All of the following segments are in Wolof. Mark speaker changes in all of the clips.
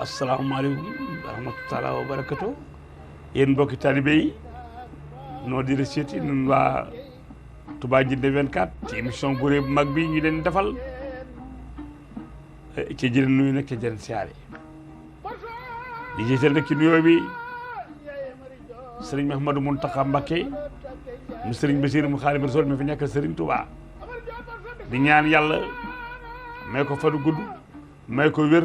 Speaker 1: asalaamaaleykum wa rahmatulah wa barakatu yéen mbokki talibé yi noo di reseeti nun waa Touba Djidda 24 ci émission bu rëy bu mag bi ñu leen defal ci jëleen nuyu nag ci jëleen siyaare di jiital nag ci nuyoo bi sëriñ Mouhamadou Mountakha Mbacké mu sëriñ Bassirou mu Khadimou Rassoul mi fi nekkal sëriñ Touba di ñaan yàlla may ko fanu gudd may ko wér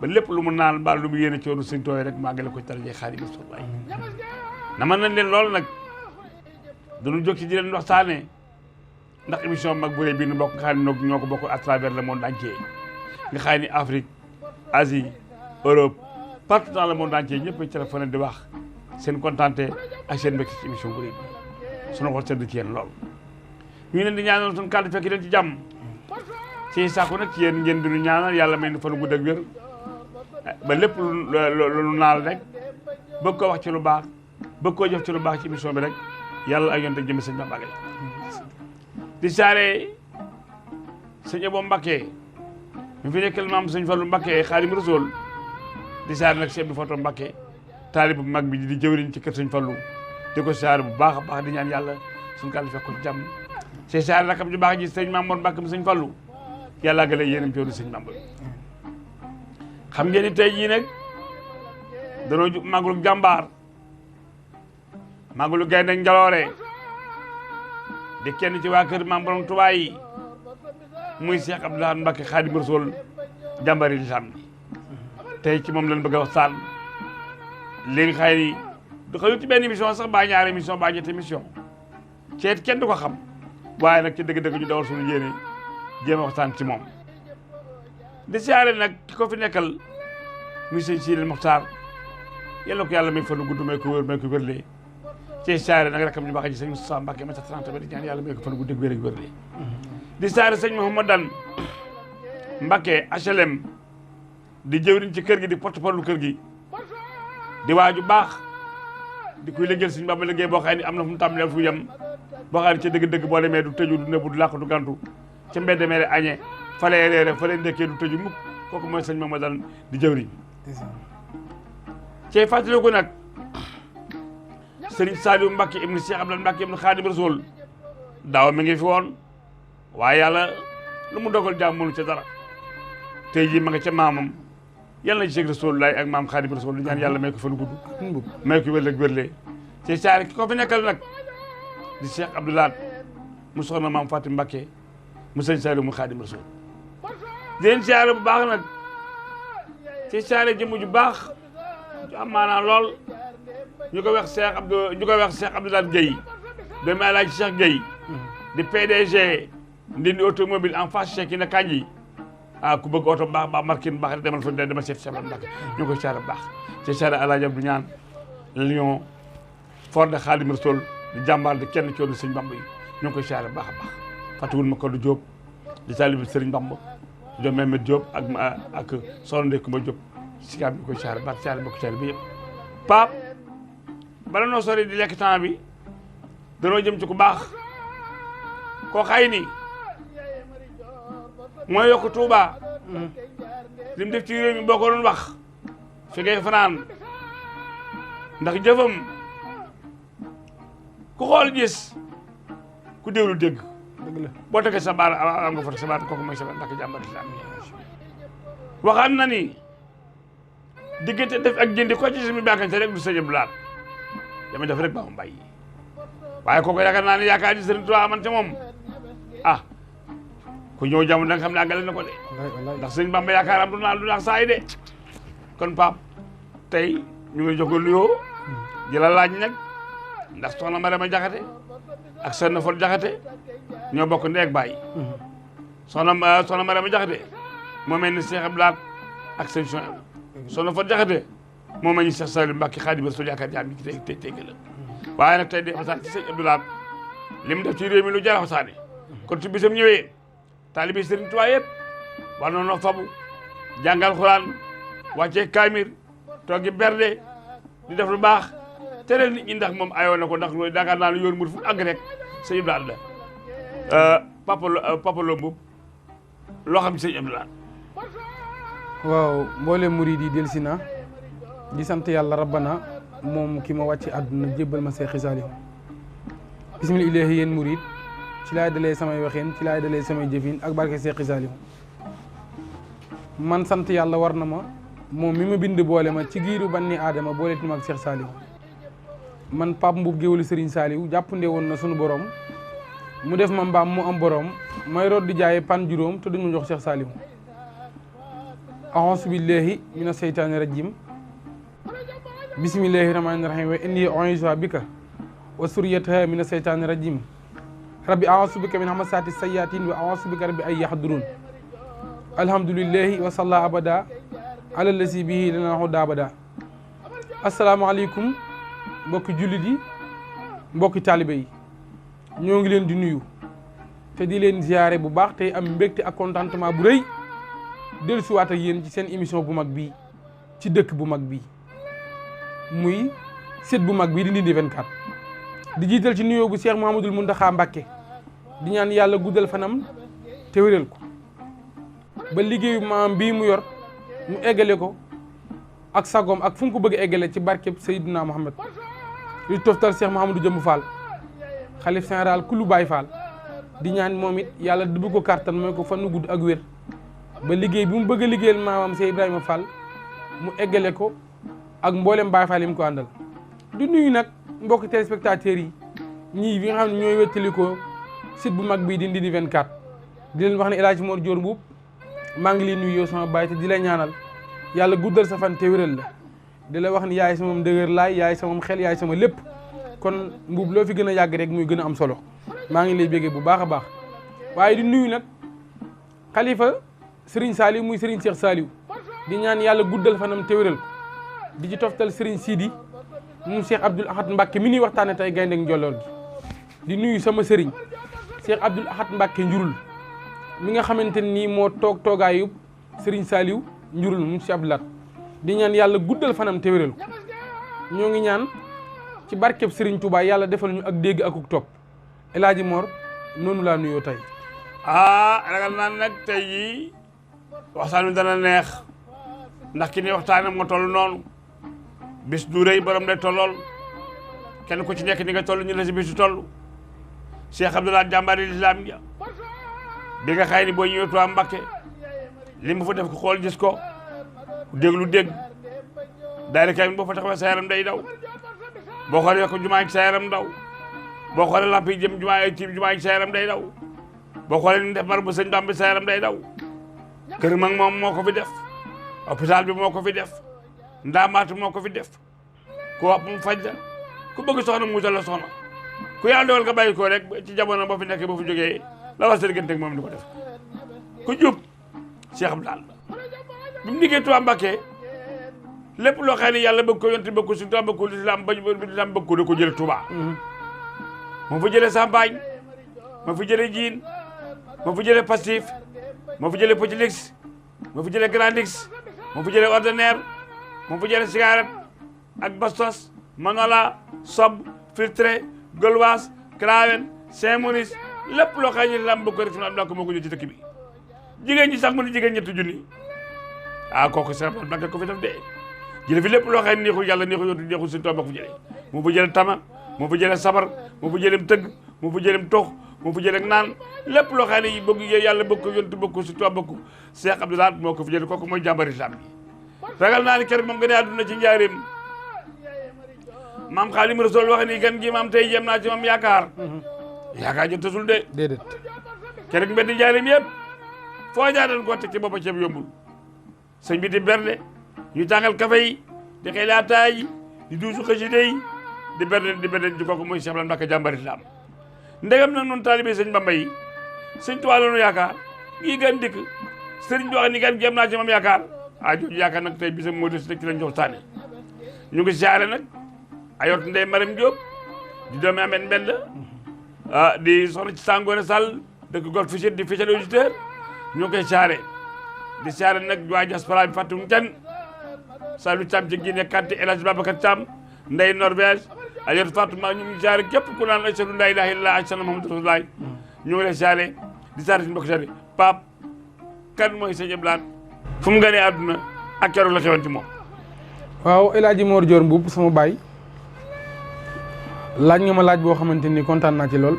Speaker 1: ba lépp lu mu naan baal lu mu yéene ci woonu sëñ tooy rek màggale ko darajee Xaadimu Rasuul na mën nañ leen loolu nag dañu jóg ci di leen waxtaane ndax émission mag bu rëy bii nu bokk nga xam ne ñoo ko bokk à travers le monde entier nga xam ni Afrique Asie Europe partout dans le monde entier ñëpp ay téléphoné di wax seen contenté ak seen mbégte ci émission bu rëy bi sunu xol sedd ci yéen lool ñu leen di ñaanal suñu kàddu fekk leen ci jàmm ci sàkku nag ci yéen ngeen di ñu ñaanal yàlla may nu fa lu gudd ak wér ba lépp lu naal rek bëgg ko wax ci lu baax bëgg koo jëf ci lu baax ci émission bi rek yàlla ak yonte jëme sëñ Bamba di saare sëñ Abo Mbacké mi fi nekkal maam sëñ Fallu Mbacké Xaadimu Rasuul di saare nag Cheikh bi Foto Mbacké taalib bu mag bi di jëwriñ ci kër sëñ Fallu di ko saare bu baax a baax di ñaan yàlla suñu kàddu fekk ko ci jàmm c'est saare rakam ju baax ji sëñ Mamour Mbacké mu sëñ Fallu yàlla gën a yéenam ci yoonu sëñ Bamba xam ngeen ni tey jii nag danoo ju màggalu jàmbaar màggalu gaynde ak njaloore di kenn ci waa kër maam borom Tuubaa yi muy Cheikh Abdou Lahad Mbacké Xaadimu Rasuul jàmbari lislaam bi tey ci moom lañ bëgg a waxtaan léegi xëy ni du xëy ci benn émission sax baa ñaari émission baa ñetti émission ceet kenn du ko xam waaye nag ci dëgg-dëgg ñu dawal suñu yéene jéem a waxtaan ci moom di siyaare nag ki ko fi nekkal muy sëñ Sidil Mokhtar yal na ko yàlla may fanu gudd may ko wér may ko wérlee ci siyaare nag rakam ñu baax ji sëñ Moustapha Mbacké ma ca 30 ba di ñaan yàlla may ko fanu gudd ak wér ak wérlee di siyaare sëñ Mouhamadan Mbacké HLM di jëwriñ ci kër gi di porte-parole kër gi di waaju baax di kuy liggéeyal sëñ Bamba liggéey boo xam ne am na fu mu tàmbalee fu yem boo xam ne ca dëgg-dëgg boo demee du tëju du nëbbu du làq du gantu ca mbedd meere añee falee reere falee ndekkee du tëju mukk kooku mooy sëñ Mouhamadan di jëwriñ cey fàttaliku nag sëriñ Saliou Mbacké ibnu Cheikh Abdou Mbacké ibnu Khadimu Rasuul daaw mi ngi fi woon waaye yàlla lu mu dogal jàmm mënu ca dara tey jii ma nga ca maamam yàlla na ci Cheikh Rasulullaay ak maam Khadimu Rasuul di ñaan yàlla may ko fan gudd may ko wér ak wérlee cey saari ki ko fi nekkal nag di Cheikh Abdou Lahad mu soxna maam Fatim Mbacké mu sëñ Saliou mu Khadimu Rasuul di leen siyaare bu baax nag ci siyaare jëmm ju baax ju am maanaam lool ñu ko wax Cheikh Abdou Lahad Gueye doomu Alaaji Cheikh Gueye di PDG Ndindi automobile en face Cheikh yi na kanji ku bëgg oto baax baax markin baax demal fa demal seet Cheikh Abdou Mbacké ñu ko siyaare bu baax ci siyaare Alaaji Abdou Ñaan Lion Ford de Khadimu Rasuul di jàmbaar di kenn ci yoonu sëñ Bamba yi ñu ngi koy siyaare bu baax a baax fàttewul ma ko du Diop di taalibe Sëriñ Bamba di Mehmet Diop ak Soxna Ndeye Coumba Diop si kaa bi koy siyaare baax siyaare bokk siyaare bi yëpp Pape bala noo sori di lekk temps bi danoo jëm ci ku baax koo xay ni mooy yokk Touba li mu def ci réew mi boo ko doon wax fi ngay fanaan ndax jëfam ku xool gis ku déglu dégg boo tegee sa baar am nga foto sa baar kooku mooy sa baar Mbacké jàmbar islam waxaan na ni diggante def ak jëndi ko ci suñu bàkkante rek du sëñ Abdou Lahad dama def rek ba mu bàyyi waaye kooku yaakaar naa ne yaakaar ni sëriñ Tuubaa amante moom ku ñëw jamono da nga xam ne àggale na ko de ndax sëñ Bamba yaakaar am du naax saa yi de kon Pape tey ñu ngi jox ko nuyoo di la laaj nag ndax soxna Marema Jaxate ak Soxna Fol Jaxate ñoo bokk ndey ak baay soxna Marema Jaxate moo mel ni Cheikh Abdou Lahad ak sëñ Soxna Fol Jaxate moo mel ni Cheikh Saliou Mbacké Khadimu Rasuul yaakaar jaam ñi tey la waaye nag tey de waxtaan ci sëñ Abdou Lahad li mu def ci réew mi lu jar a waxtaane kon su bisam ñëwee taalibe Sëriñ Tuubaa yëpp war na noo fabu jàngal Xuraan wàccee kaamir toogi berde di def lu baax tere nit ñi ndax moom ayoo na ko ndax loolu yaakaar naa ne yoon mu fu àgg rek sëñ Abdou Lahad la Papa Lo Mboup loo xam ci sëñ Abdou Lahad
Speaker 2: waaw mboolem murid yi dellusi na di sant yàlla rabbana moom ki ma wàcc àdduna jébbal ma Seex Saaliw bismillaahi yéen murid ci laay dalee samay waxeen ci laay dalee samay jëfin ak barke Seex Saaliw man sant yàlla war na ma moom mi ma bind boole ma ci giiru banni aadama boole ti ma ak Seex Saaliw man Pape Mboup géwélu Serigne Saaliw jàppande woon na sunu borom mu def ma mbaam mu am borom may root di jaaye pan juróom te duñu jox Seex Saaliw a'uuzu billaahi mina seytaani rajim bismillaahi rahmaani rahiim wa inni u'iizuha bika wa suriyataha mina seytaani rajim rabbi a'uuzu bika min hamasaati sayaatiin wa a'uuzu bika rabbi ay yahduruun alhamdulillahi wa salla abada ala lasi bihi lana huda abada asalaamaaleykum mbokki jullit yi mbokki taalibe yi ñoo ngi leen di nuyu te di leen ziyaare bu baax tey am mbégte ak contentement bu rëy dellusiwaat ak yéen ci seen émission bu mag bii ci dëkk bu mag bii muy site bu mag bii di Ndindy 24 di jiital ci nuyoo bu Cheikh Mouhamadoul Mountakha Mbacké di ñaan yàlla guddal fanam te wéral ko ba liggéeyu maam bii mu yor mu eggale ko ak sagoom ak fu mu ko bëgg eggale ci barkeb Seydina Muhammad di toftal Cheikh Mouhamadou Jëmb Fall xalif général kullu Baay Fall di ñaan moom it yàlla dubbu ko kàttan mooy ko fanu gudd ak wér ba liggéey bi mu bëgg a liggéeyal maamam Cheikh Ibrahima Fall mu eggale ko ak mboolem Baay Fall yi mu ko àndal di nuyu nag mbokki téléspectateurs yi ñii bi nga xam ne ñooy wettali ko site bu mag bii di Ndindy 24 di leen wax ne El Hadj Mor Dior Mbuub maa ngi leen nuyu yow sama baay te di la ñaanal yàlla guddal sa fan te wéral la di la wax ni yaay sama dëgër laay yaay sama xel yaay sama lépp kon Mbuub loo fi gën a yàgg rek muy gën a am solo maa ngi lay béggee bu baax a baax waaye di nuyu nag xalifa Serigne Saliou muy Serigne Cheikh Saliou di ñaan yàlla guddal fanam te wéral ko di ci toftal Serigne Sidi moom Cheikh Abdoul Ahad Mbacké mi ñuy waxtaane tey gaynde ak njolloor gi di nuyu sama Serigne Cheikh Abdoul Ahad Mbacké njurul mi nga xamante nii moo toog toogaayu Serigne Saliou njurul mu Cheikh Abdoul Ahad di ñaan yàlla guddal fanam te wéral ko ñoo ngi ñaan ci barkeb Serigne Touba yàlla defal ñu ak dégg akuk topp El Hadji Mor noonu laa nuyoo tey
Speaker 1: ragal naan nag tey jii waxtaan wi dana neex ndax ki ni waxtaane moo toll noonu bis du rëy borom lay tollool kenn ku ci nekk ni nga toll ñu la si bis du toll Cheikh Abdoul Ahad jàmbaari lislaam ja bi nga xëy ni boo ñëwee Tuubaa Mbàkke li mu fa def ko xool gis ko déglu dégg daayira kay boo fa taxawee sa yaram day daw boo xoolee ko jumaa gi sa yaram daw boo xoolee lamp yi jëm jumaa gi sa yaram day daw boo xoolee ni def bar bu sëñ Bamba sa yaram day daw kër mag moom moo ko fi def hôpital bi moo ko fi def ndaamaatu moo ko fi def ku wax mu faj la ku bëgg soxna mu wutal la soxna ku yàlla dogal nga bàyyi ko rek ci jamono boo fi nekk boo fi jógee la war sa diggante ak moom di ko def ku jub Cheikh Abdoul Ahad bi mu liggéey Tuubaa Mbàkke lépp loo xam ne yàlla bëgg ko yonti bëgg ko suñu Tuubaa bëgg ko lislaam bëgg ko da ko jële Tuubaa moo fa jëlee Sampagne moo fa jëlee Jiin moo fa jëlee Passif moo fa jëlee Petit Lix moo fa jëlee Grand Lix moo fa jëlee ordinaire moo fa jëlee cigarette ak bastos manola sob filtré gauloise Craven Saint-Maurice lépp loo xam ne lam bëgg ko rek fi am ko moo ko ñëw ci dëkk bi jigéen ñi sax mu ne jigéen ñetti junni kooku Cheikh Abdoul Ahad ko fi def de jële fi lépp loo xam ne neexul yàlla neexul yontu neexul suñu toog ba ko fi jëlee moo fa jëlee tama moo fa jëlee sabar moo fa jëlee tëgg moo fa jëlee tox moo fa jëlee naan lépp loo xam ne yi bëgg yàlla bëgg ko yontu bëgg ko suñu toog bëgg Cheikh Abdoul Ahad moo ko fi jëlee kooku mooy jàmbar islam bi ragal naa ni kër moom nga ne àdduna ci njaareem maam Xaadimu Rasuul wax ni gan gi maam tey jéem naa ci moom yaakaar jot tasul de
Speaker 2: déedéet
Speaker 1: kër ak mbedd njaareem yëpp foo jaar dañ koo teg ci boppa ceeb yombul sëñ bi di bernde ñu tàngal kafe yi di xëy laataay yi di duusu xasida yi di bernde ci kooku mooy Cheikh Abdoul Ahad Mbacké jàmbar islam ndegam nag noonu taalibe sëñ Bamba yi sëñ Tuubaa la nu yaakaar ngi gan dikk sëriñ bi wax ni gan jéem naa ci moom yaakaar jooju yaakaar nag tey bisam moo des nag ci lañ jox taane ñu ngi siyaare nag ayot Ndey Maram Diop di doomi Ameth Mbend di soxna ci Sangoone Sall dëkk Golf Fichir di officiel auditeur ñu ngi koy siyaare di siyaare nag waa diaspora bi fàttewuñu kenn Saliou Thiam ci Guinée Kanté El Hadj Babacar Thiam Ndey Norvège ayot Fatouma ñu ngi siyaare képp ku naan ashhadu an laa ilaaha illallaah ashhadu anna Muhammadan rasuulullaah ñu ngi lay siyaare di siyaare suñu mbokk siyaare Pape kan mooy sëñ Abdoul Ahad fu mu gënee àdduna ak keroog la xewoon ci moom.
Speaker 2: waaw El Hadj Mor Dior Mboup sama baay laaj nga ma laaj boo xamante ni kontaan naa ci lool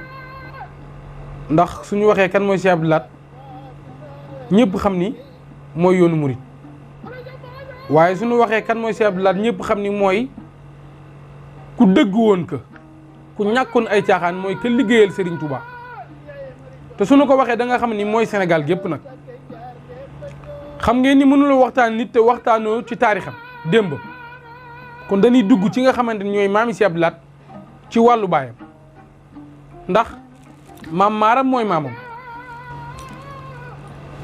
Speaker 2: ndax suñu waxee kan mooy Cheikh Abdou Lahad ñëpp xam ni mooy yoonu murit waaye suñu waxee kan mooy Cheikh Abdou Lahad ñëpp xam ni mooy ku dëgg woon ka ku ñàkkoon ay caaxaan mooy ka liggéeyal Serigne Touba te suñu ko waxee da nga xam ni mooy Sénégal gépp nag xam ngeen ni mënuloo waxtaan nit te waxtaanoo ci taarixam démb kon dañuy dugg ci nga xamante ni ñooy maami Cheikh Abdou Lahad ci wàllu baayam ndax maam maaram mooy maamam.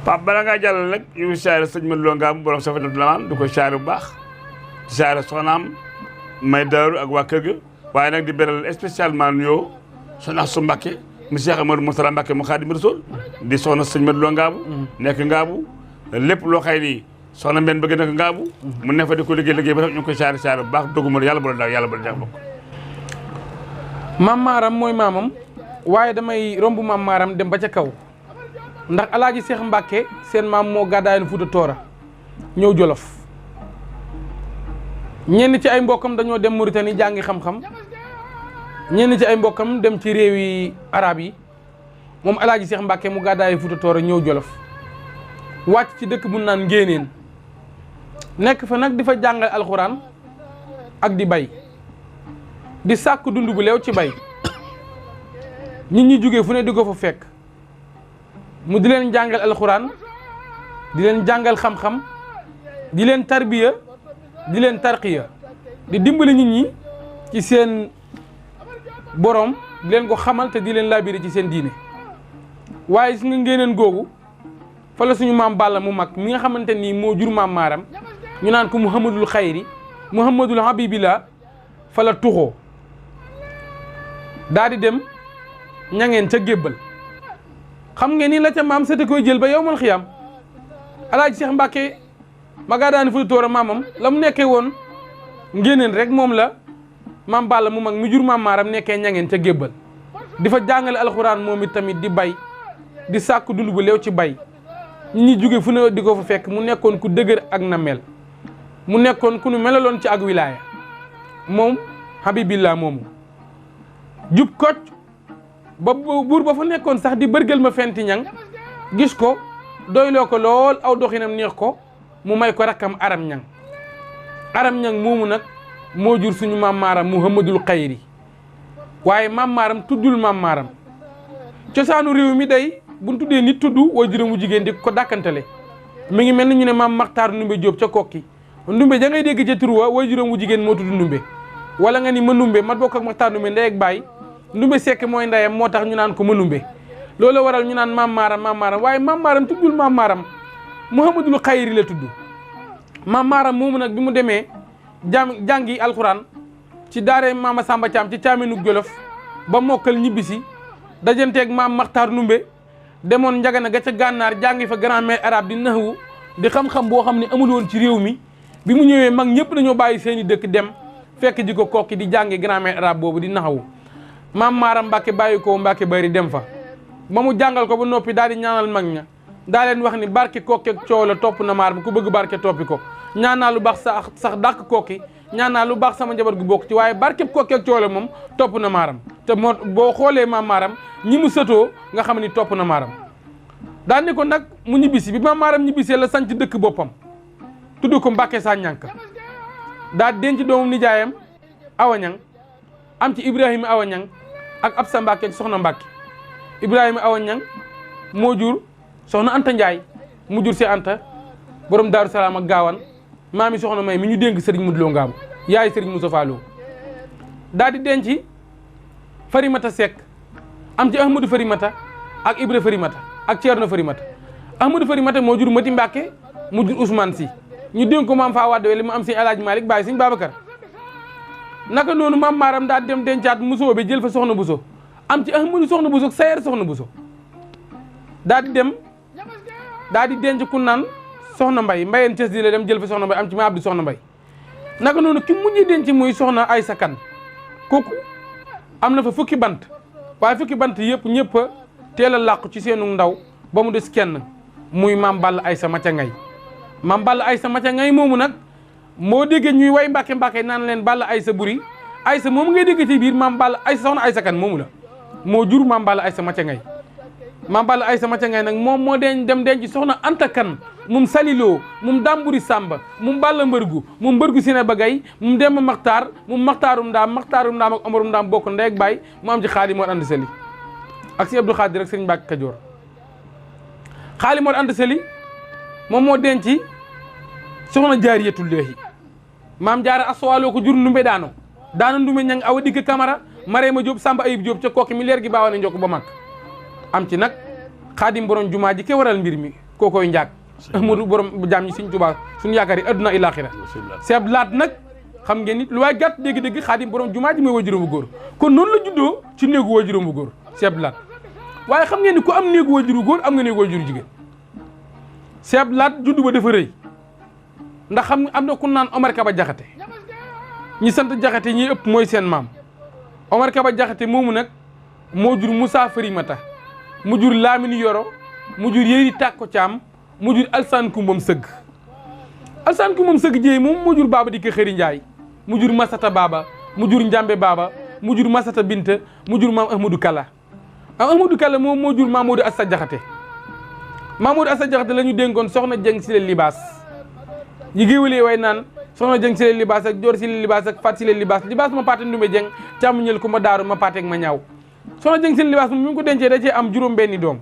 Speaker 1: Pape bala ngaa jàllale nag yow siyaare sëñ Modou Lo Ngabou borom Safinatoul Aman du ko siyaare bu baax di siyaare soxnaam may daaru ak waa kër ga waaye nag di beral spécialement nuyoo soxna su Mbàkke mu Cheikh Amadou Moustapha Mbàkke mu Xaadimu Rasuul di soxna sëñ Modou Lo Ngabou nekk Ngabou lépp loo xëy nii soxna mbenn bëgg nekk Ngabou mu ne fa di ko liggéey ba tax ñu ngi koy siyaare bu baax doguma yàlla bu la daw yàlla bu la jax bokk.
Speaker 2: maam maaram mooy maamam waaye damay romb maam maaram dem ba ca kaw ndax alaaji Seex Mbàkke seen maam moo gàddaayoon Fuuta Toora ñëw Jolof ñenn ci ay mbokkam dañoo dem Mauritanie jàngi xam-xam ñenn ci ay mbokkam dem ci réewi arab yi moom alaaji Seex Mbàkke mu gàddaayoon Fuuta Toora ñëw Jolof wàcc ci dëkk bu naan Ngéeneen nekk fa nag di fa jàngal alxuraan ak di bay di sàkk dund bu leew ci bay nit ñi jógee fu ne di ko fa fekk mu di leen jàngal alxuraan di leen jàngal xam-xam di leen tarbiya di leen tarqiya di dimbali nit ñi ci seen borom di leen ko xamal te di leen labiré ci seen diine waaye su nga Ngéeneen googu fa la suñu maam Balla mu mag mi nga xamante nii moo jur maam maaram ñu naan ko Muhammadul Xayri Muhammadul Habibillah fa la tuxoo daa di dem ñangeen ca gébbal xam ngeen ni la ca maam sete koy jël ba yowmal xiyaam alaaji Seex Mbàkke ma gaa daani Fuuta Toora maamam la mu nekkee woon Ngéeneen rek moom la maam Balla mu mag mi jur maam maaram nekkee ñangeen ca gébbal di fa jàngale alxuraan moom it tamit di bay di sàkk dund bu leew ci bay ñi jóge fu ne di ko fa fekk mu nekkoon ku dëgër ak na mel mu nekkoon ku nu melaloon ci ak wilaaya moom Habibillah moomu jub kocc ba buur ba fa nekkoon sax di bërgël ma fenti ñang gis ko doyloo ko lool aw doxinam neex ko mu may ko rakkam aram ñang moomu nag moo jur suñu maam maaram Muhammadul Xayri waaye maam maaram tuddul maam maaram cosaanu réew mi day buñ tuddee nit tudd waajuram wu jigéen di ko dàkkantale mi ngi mel ni ñu ne maam Maxtaar Ndumbe Jóob ca kokki Ndumbe ja ngay dégg ca tur wa waajuram wu jigéen moo tudd Ndumbe wala nga ni ma Ndumbe ma bokk ak Maxtaar Ndumbe ndey ak baay Ndumbe Sekk mooy ndeyam moo tax ñu naan ko ma Ndumbe loolu waral ñu naan maam maaram waaye maam maaram tuddul maam maaram Muhammadul Xayri la tudd maam maaram moomu nag bi mu demee jàngi alxuraan ci daare maama Samba Thiam ci Caaminug Jolof ba mokkal ñibbisi dajanteeg maam Maxtaar Ndumbe demoon Njagana ga ca gànnaar jàngi fa grammaire arabe di naxwu di xam-xam boo xam ne amul woon ci réew mi bi mu ñëwee mag ñëpp dañoo bàyyi seen i dëkk dem fekk ji ko kokki di jàngi grammaire arabe boobu di naxwu maam maaram Mbàkke bàyyi ko Mbàkke bari dem fa ba mu jàngal ko ba noppi daal di ñaanal mag ña daa leen wax ni barke kokki ak coow la topp na maar bi ku bëgg barke toppi ko ñaan naa lu baax sax dàq kokki ñaan naa lu baax sama njaboot gu bokk ci waaye barkeb kokki ak coow la moom topp na maaram te moo boo xoolee maam maaram ñi mu sëtoo nga xam ni topp na maaram daan ni ko nag mu ñibbisi bi maam maaram ñibbisee la sanc dëkk boppam tudd ko Mbàkke saa ñànk daa denc doomu nijaayam Awa Ñang am ci Ibrahima Awa Ñang ak Absa Mbàkke soxna Mbàkke Ibrahima Awa Ñang moo jur soxna Anta Njaay mu jur si Anta borom Daaru Salaam ak Gaawan maami soxna May mi ñu dénk Sëriñ Modou Lo Ngabou yaay Sëriñ Moustapha Lo daa di denc Farimata Seck am ci Ahmadou Farimata ak Ibra Farimata ak Ceerno Farimata Ahmadou Farimata moo jur Mati Mbàkke mu jur Ousmane Si ñu dénk ko maam faa wadde li mu am Sëriñ Alaaji Malick bàyyi Sëriñ Babacar naka noonu maam maaram daa dem dencaat musoo bi jël fa soxna Buso am ci Ahmadou soxna Buso Sayer soxna Buso daa di dem daa di denc ku naan soxna Mbay Mbayeen Cës di la dem jël fa soxna Mbay am ci ma Abdu soxna Mbay naka noonu ki mujj denc muy soxna Aysa Kan kooku am na fa fukki bant waaye fukki bant yëpp ñëpp a teel a làqu ci seenu ndaw ba mu des kenn muy maam Balla Aysa ma ca ngay maam Balla Aysa Maca Ngay moomu nag moo déggee ñuy way Mbàkke Mbàkke naan leen Balla Aysa buri Aysa moomu ngay dégg ci biir maam Balla Aysa soxna Aysa kan moomu la moo jur maam Balla Aysa Maca Ngay maam Balla Aysa Maca Ngay nag moom moo dem denc soxna Anta Kan mum saliloo mum damburi Samba mum Balla Mbërgu mum Mbërgu Sine Bagay mum Demba Maxtaar mum Maxtaarum Ndaam ak Omarum Ndaam bokk ndey ak baay mu am ci Xaali Mor Anta Sali ak si Abdou Khadir ak Sëriñ Mbàkke Kajoor Xaali Mor Anta Sali moom moo denc soxna Jaariyatullaahi maam Jaara aswaaloo ko jur ndumbe daano ndumbe ñang awa digg Camara Marema Diop Samba Ayib Diop ca kokki mi leer gi baawane njokk ba mag am ci nag Xaadim borom jumaa ji ke waral mbir mi kookoy njaag Ahmadu borom jaam ñi Sëriñ Tuubaa suñu yaakaar yi adduna ilaaxira seeb laat nag xam ngeen nit lu waay gàtt dégg-dégg Xaadim borom jumaa ji mooy wajuróom bu góor kon noonu la juddoo ci néegu wajuróom bu góor seeb laat waaye xam ngeen ni ku am néegu wajuru góor am nga néegu wajuru jigéen seeb laat juddu ba dafa rëy ndax xam nga am na ku naan Omar Kaba Jaxate ñi sant Jaxate ñi ëpp mooy seen maam Omar Kaba Jaxate moomu nag moo jur Moussa Farimata mu jur Lamine Yoro mu jur Yéri Tàkko Caam mu jur Alsaan Kumbam Sëgg Alsaan Kumbam Sëgg jéey moom moo jur Baaba Dikk Xëri Njaay mu jur Masata Baaba mu jur Njambe Baaba mu jur Masata Binta mu jur maam Ahmadou Kala Ahmadou Kala moom moo jur Mamadou Assa Jaxate Mamadou Assa Jaxate la ñu dénkoon soxna Jeng si leen libaas ñi géewalee way naan soxna Jeng si leen libaas ak joor si leen libaas ak fat si leen libaas ma paate ndumbe jeng càmmuñel ku ma daaru ma paateeg ma ñaaw soxna Jeng si leen libaas moom mi ngi ko dencee da cee am juróom benni doom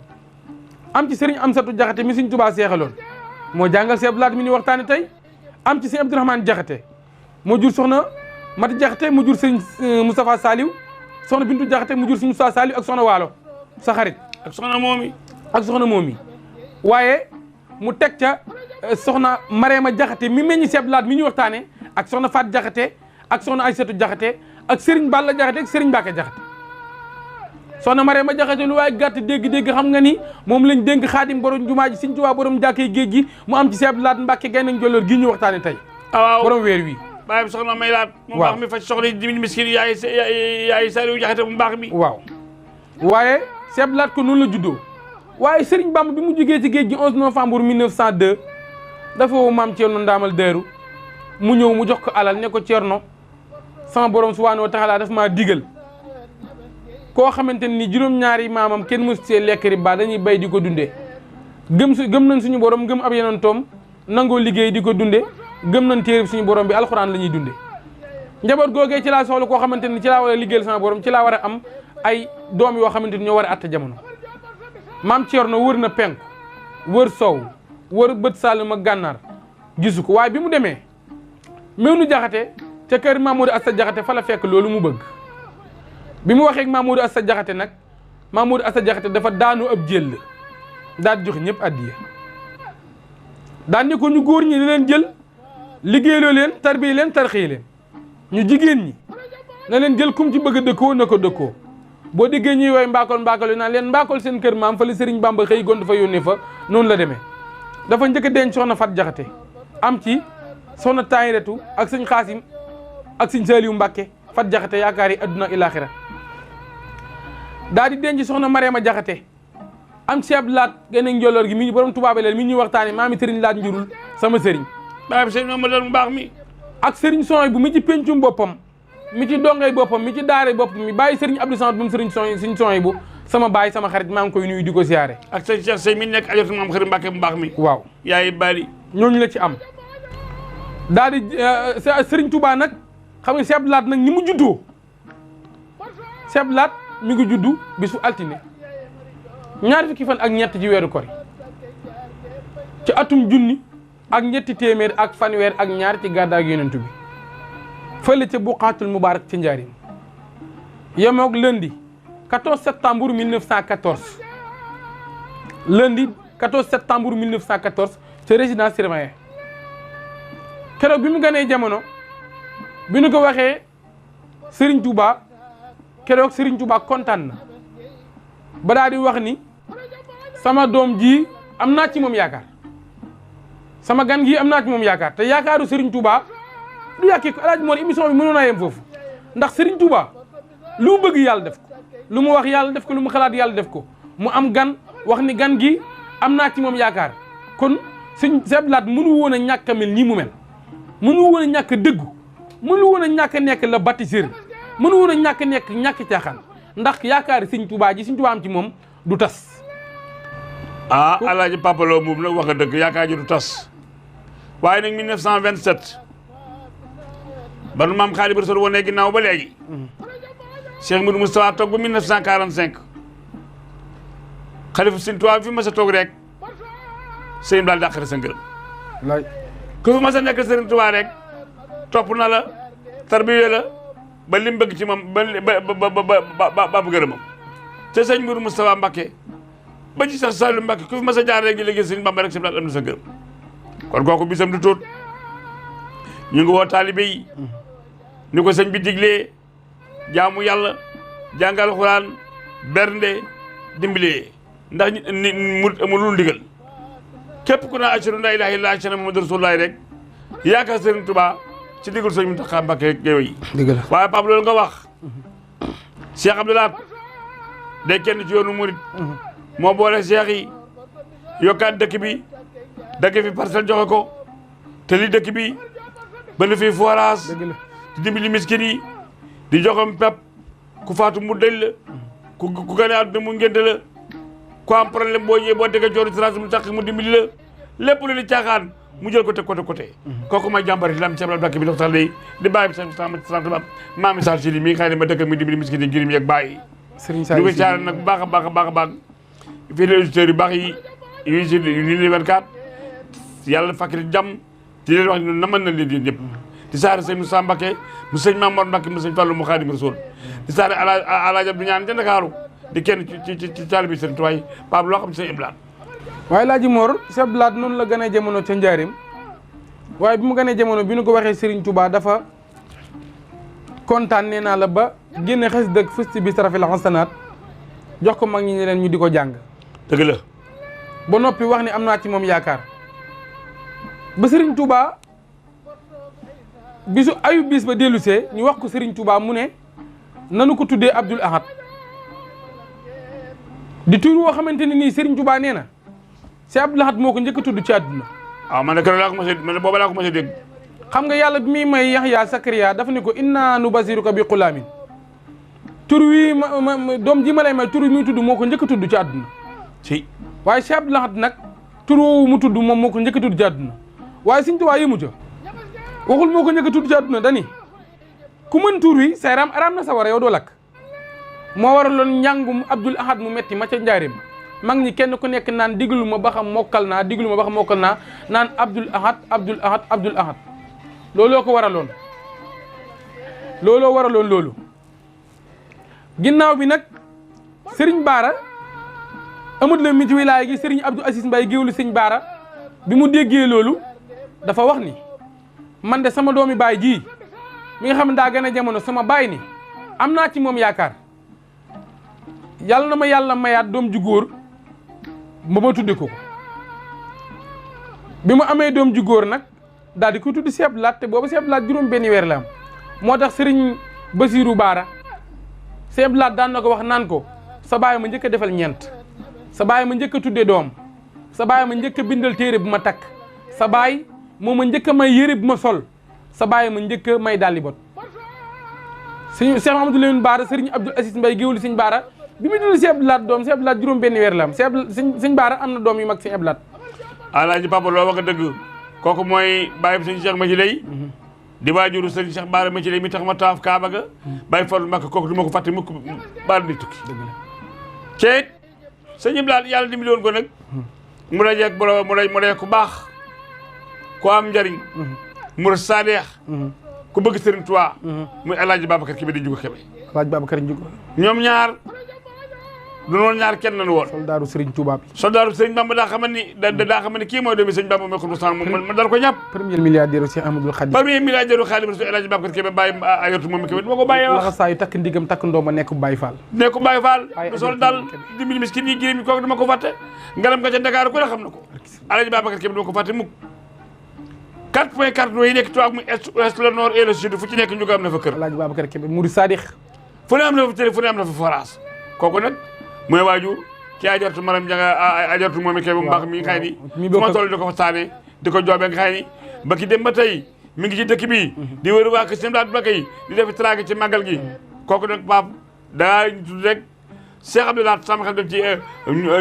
Speaker 2: am ci sëriñ Amsatu Jaxate mi Sëriñ Tuubaa seexaloon moo jàngal si Abdou Lahat mi ñu waxtaane tey am ci sëriñ Abdourahmane Jaxate moo jur soxna Mati Jaxate mu jur sëriñ Moustapha Saliou soxna Bintu Jaxate mu jur sëriñ Moustapha Saliou ak soxna Waalo sa xarit
Speaker 1: ak soxna moomi
Speaker 2: waaye mu teg ca soxna Marema Jaxate mi meññi si Abdou Lahat mi ñu waxtaane ak soxna Faat Jaxate ak soxna Aysatu Jaxate ak sëriñ Balla Jaxate ak sëriñ Mbàkke Jaxate soxna Marema Jaxate lu waaye gàtt dégg-dégg xam nga ni moom lañ dénk Xaadim borom jumaa ji Sëriñ Tuubaa borom jàkkee géej gi mu am ci si Abdou Lahat Mbàkke Gaynde Njoloor gi ñu waxtaane tey
Speaker 1: waaw
Speaker 2: borom weer wi
Speaker 1: bàyyi soxna may laat mu baax mi faj soxla di miskin yaay Saliou Jaxate mu baax mi
Speaker 2: waaw waaye si Abdou Lahat ko noonu la juddoo waaye Sëriñ Bamba bi mu jugee ci géej gi 11 novembre 1902 dafa woo maam Ceerno Ndaamal Daaru mu ñëw mu jox ko alal ne ko Ceerno sama borom subhaanahu wa taala dafa maa digal koo xamante ni juróom-ñaari maamam kenn mësu see lekk riba dañuy bay di ko dundee gëm nañ suñu borom gëm ab yeneen toom nangoo liggéey di ko dundee gëm nañ téere suñu borom bi alxuraan la ñuy dundee njaboot googee ci laa soxla koo xamante ni ci laa war a liggéeyal sama borom ci laa war a am ay doom yoo xamante ni ñoo war a atte jamono maam Ceerno wër na penku wër sow wër bët Saalum ak gànnaar gisu ko waaye bi mu demee Mewnu Jaxate ca kër Mamadou Assa Jaxate fa la fekk loolu mu bëgg bi mu waxee ak Mamadou Assa Jaxate nag Mamadou Assa Jaxate dafa daanu ab jël daal di joxe ñëpp addiya daan ne ko ñu góor ñi di leen jël liggéeyloo leen tarbiye leen tarxiye leen ñu jigéen ñi na leen jël kum ci bëgg a dëkkoo na ko dëkkoo boo déggee ñuy woy mbaakol yu naan leen mbaakol seen kër maam fa la Sëriñ Bamba xëy gont fa yónnee fa noonu la demee dafa njëkk a denc soxna Fat Jaxate am ci soxna Tayiretu ak sëñ Xaasim ak sëñ Saliou Mbàkke Fat Jaxate yaakaar yi adduna ilaaxira daal di denc soxna Marema Jaxate am ci Abdou Lahat Gaynde Njoloor gi mi ñu borom tubaabeleel mi ñuy waxtaane maami sëriñ Laat Njurul sama sëriñ
Speaker 1: bàyyi sëriñ Mamadou mu baax mi
Speaker 2: ak sëriñ Sooy bu mi ci pencum boppam mi ci dongay boppam mi ci daare boppam mi bàyyi sëriñ Abdou Samad bu mu sëriñ Sooy bu sama baay sama xarit maa ngi koy nuyu di ko siyaare
Speaker 1: ak sëñ Cheikh Sey mi nekk ajortu maam Xëri Mbàkke mu baax mi
Speaker 2: waaw
Speaker 1: yaay bali
Speaker 2: ñooñu la ci am daal di sëriñ Touba nag xam nga si Abdou Lahat nag ni mu juddoo si Abdou Lahat mi ngi juddu bisu altine ñaar fukki fan ak ñett ci weeru kori ci atum junni ak ñetti téeméer ak fanweer ak ñaar ci gàddaay yonent bi fële ca Buqaatul Mubaarak ci Njaaréem yemoog lundi 14 septembre 1914 lundi 14 septembre 1914 ca résidence surveillée keroog bi mu ganee jamono bi nu ko waxee Serigne Touba keroog Serigne Touba kontaan na ba daal di wax ni sama doom ji am naa ci moom yaakaar sama gan gi am naa ci moom yaakaar te yaakaaru Serigne Touba du yàkkee ko El Hadj Mor émission bi mënoon naa yem foofu ndax Serigne Touba lu mu bëgg yàlla def ko lu mu wax yàlla def ko lu mu xalaat yàlla def ko mu am gan wax ni gan gi am naa ci moom yaakaar kon sëñ Abdou Lahad mënu woon a ñàkk a mel nii mu mel mënu woon a ñàkk a dëggu mënu woon a ñàkk a nekk la bâtisseur mënu woon a ñàkk caaxaan ndax yaakaari sëñ Touba ji sëñ Touba am ci moom du tas.
Speaker 1: ah alaaji Papa Lo moom nag wax nga dëgg yaakaar ji du tas waaye nag 1927 ba nu maam Xaadimu Rasuul wane ginnaaw ba léegi Cheikh Modou Moustapha toog ba 1945 xalifa sëñ Touba fi mas a toog rek sëñ daal dàqare sa ngërëm
Speaker 2: wallaay
Speaker 1: ku fi mas a nekk sëriñ Touba rek topp na la tarbiye la ba lim bëgg ci moom ba gërëmam te sëñ Modou Moustapha Mbacké ba ci sax Saliou Mbacké ku fi mas a jaar rek di liggéey sëñ Bamba rek sëñ daal am na sa ngërëm kon kooku bisam du tuut ñu ngi woo taalibe yi ni ko sëñ bi diglee jaamu yàlla jàngal Alxuraan bernde dimbalee ndax ni mu amul ndigal képp ku naa ashhadu an laa ilaaha illallaah ashhadu anna Muhammadan rasulullaah rek yaakaar Sëriñ Tuubaa ci digul sëñ Muntaxa Mbàkke géew yi waaye Pape loolu nga wax Cheikh Abdou Lahad day kenn ci yoonu murit moo boole Cheikh yi yokkaat dëkk bi dëkk fi parcelle joxe ko te li dëkk bi bënn fi forage di dimbali miskin yi di joxam pep ku faatu mu dëj la ku gane àdduna mu ngénte la ku am problème boo ñëwee boo déggee coono trans mu tax mu dimbali la lépp lu di caaxaan mu jël ko teg côté kooku may jàmbari lam ci Abdou Lahad bi doxtal lay di bàyyi bi sa maa mi sal si mi nga xam ne ma dëkk mi dimbali miskin yi girim yeeg bàyyi ñu ko caare nag bu baax a baax fii les auditeurs yu baax yi yuy si li 24 yàlla fakki jàmm di leen wax ne naman na leen yéen ñëpp di saare sëñ Moussa Mbacké mu sëñ Mamour Mbacké mu sëñ Fallou mu Xaadimu Rasuul di saare Alaaji Abdou ñaan ca Ndakaaru di kenn ci taalibe Sëriñ Tuubaa yi Pape loo xam ci sëñ Abdou Lahad
Speaker 2: waaye Laaji Mor Sëñ Abdou Lahad noonu la gënee jamono ca Njaaréem waaye bi mu gënee jamono bi nu ko waxee Serigne Touba dafa kontaan nee naa la ba génne xes dëgg fusti bi sarafil hasanaat jox ko mag ñi ne leen ñu di ko jàng
Speaker 1: dëgg la
Speaker 2: ba noppi wax ni am naa ci moom yaakaar ba Serigne Touba bisu ayu bis ba dellusee ñu wax ko Serigne Touba mu ne nanu ko tuddee Abdoul Ahad di tur woo xamante ne nii Serigne Touba nee na si Abdoul Ahad moo ko njëkk a tudd ci àdduna
Speaker 1: waaw man de keroog laa ko mos a man de booba laa ko mos a dégg
Speaker 2: xam nga yàlla bi muy may Yaxya Sakariya dafa ne ko inna nubasiruka bi xulaamin tur wi doom ji ma lay may tur wi muy tudd moo ko njëkk a tudd ci àdduna
Speaker 1: si
Speaker 2: waaye si Abdoul Ahad nag tur woowu mu tudd moom moo ko njëkk a tudd ci àdduna waaye Serigne Touba yëmu ca waxul moo ko njëkk a tudd ci àdduna dani ku mën tur wi sa yaram araam na sa war yow doo lakk moo waraloon njàngum Abdoul Ahad mu metti ma ca Njaaréem mag ñi kenn ku nekk naan diglu ma ba xam mokkal naa diglu ma ba xam mokkal naa naan Abdoul Ahad Abdoul Ahad Abdoul Ahad looloo ko waraloon loolu ginnaaw bi nag Serigne Bara amut la mi ci wilaaya gi Serigne Abdou Aziz Mbaye géewlu Serigne Bara bi mu déggee loolu dafa wax ni man de sama doomi baay ji mi nga xam ne daa gën a jamono sama baay ni am naa ci moom yaakaar yàlla na ma yàlla mayaat doom ju góor ba ma tudde ko bi mu amee doom ju góor nag daal di ko tudd Sëñ Abdou Lahad te booba Sëñ Abdou Lahad juróom benni weer la am moo tax Serigne Bassirou Bara Sëñ Abdou Lahad daan na ko wax naan ko sa baay ma njëkk a defal ñeent sa baay ma njëkk a tudde doom sa baay ma njëkk a bindal téere bu ma takk sa baay moo ma njëkk a may yére bu ma sol sa baay ma njëkk a may dalli bot sëñ Cheikh Mamadou Lamine Bara Serigne Abdou Aziz Mbaye géwlu Sëñ Bara bi mu dul Sëñ Abdou Lahad doom Sëñ Abdou Lahad juróom benni weer la am Sëñ Bara am na doom yu mag Sëñ Abdou Lahad
Speaker 1: alaaji Papa loo wax dëgg kooku mooy bàyyi sëñ Cheikh Mathi Lay di waajuru sëñ Cheikh Bara Mathi Lay mi tax ma taaf Kaaba ga bàyyi Fallu Mbàkke kooku du ma ko fàtte mukk baal di tukki ceet sëñ Abdou Lahad yàlla dimbali woon ko nag mu dajeek borom mu dajeek ku baax ku am njariñ mu saadeex ku bëgg Serigne Touba muy alaaji Babacar Kébé di jugo Kébé
Speaker 2: alaaji Babacar Njugo
Speaker 1: ñoom ñaar du noonu ñaar kenn lañu woon
Speaker 2: soldaaru Serigne Touba bi
Speaker 1: soldaaru Serigne Bamba daa xamal ni daa xamal ni kii mooy doomi Serigne Bamba mooy xudusaan ma dal ko ñàpp
Speaker 2: premier milliardaire Cheikh Ahmadoul Khadim
Speaker 1: premier milliardaire Khadim Rasul alaaji Babacar Kébé bàyyi ayortu moom Kébé duma ko bàyyee wax
Speaker 2: laxa saa yu takk ndigam takk ndooma nekk Baye Fall
Speaker 1: nekk Baye Fall du sol dal dimbali miskin yi girim yi kooku duma ko fàtte ngalam nga ca Dakar ku ne xam na ko alaaji Babacar Kébé duma ko fàtte mukk 4 cardinaux yi nekk Touba muy est le nord et le sud fu ci nekk ñu ko am na fa kër
Speaker 2: alaaji Babacar Kébé Mouride Sadikh
Speaker 1: fu ne am na fa télé fu ne am na fa forage kooku nag mooy waajur ci ajartu maram janga ajartu moom i kay bu mbaax mi nga xëy ni fu ma toll di ko fa saane di ko joobee nga xëy ni ba ki dem ba tey mi ngi ci dëkk bi di wër waa kër seen daat ba kay di def traag ci màggal gi kooku nag Pape daa tudd rek Cheikh Abdoulaye sama xel def ci